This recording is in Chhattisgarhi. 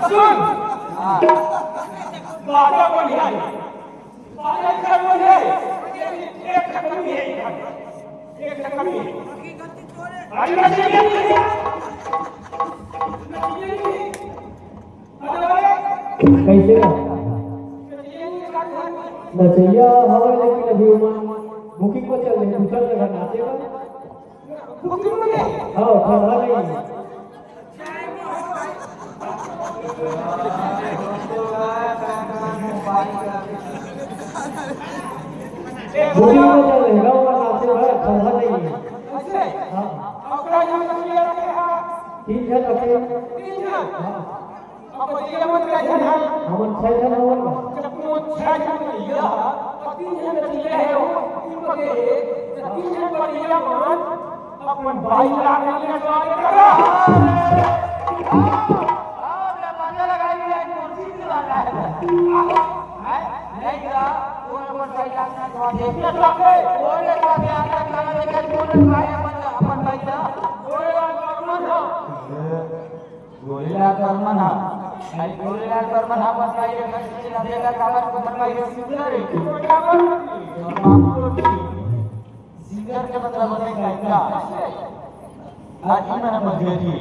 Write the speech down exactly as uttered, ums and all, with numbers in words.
सुन। हाँ। बाजा बढ़िया है। बाजा इधर बढ़िया है। एक ठक कमी है इधर। एक ठक कमी है। अरे, नचैया नहीं है। नचैया नहीं है। कैसे ना? नचैया हवय, लेकिन अभी ओमन booking पर चल रहे हैं, दूसरा जगह नाचे बर। हाँ, ठंडा नहीं है। Booking पर चल रहे हैं, गाँव में नाचे बर, ठंडा नहीं है। हाँ। तीन जन रखे। हाँ। अब बतिया मन का झन है। हमन छह झन हवन ना। जब तुम छह झन भैया, तो तीन झन बचिया है हो, तीन बचे, तो तीन झन बचिया मन अपन भाई ला नहीं लगा देगा। हाँ, हाँ, बाजा लगाई है, कुर्सी भी लगा है। हैं? नहीं गिरा, वो अपन भाई ला नहीं लगा देगा। वो ले जाके आगे गाना लेकर बोल भाई अपन, अपन भाई का। वो ले जाके अपन, हाँ। गोलीलाल बर्मन हा, अरे गोलीलाल बर्मन हा, बस भाई, ये खर्च से ना देगा, कागज को बनवाई, ये सिंगर है। सिंगर के मतलब होते हैं गायिका। आज ही मैंने बस दे दी।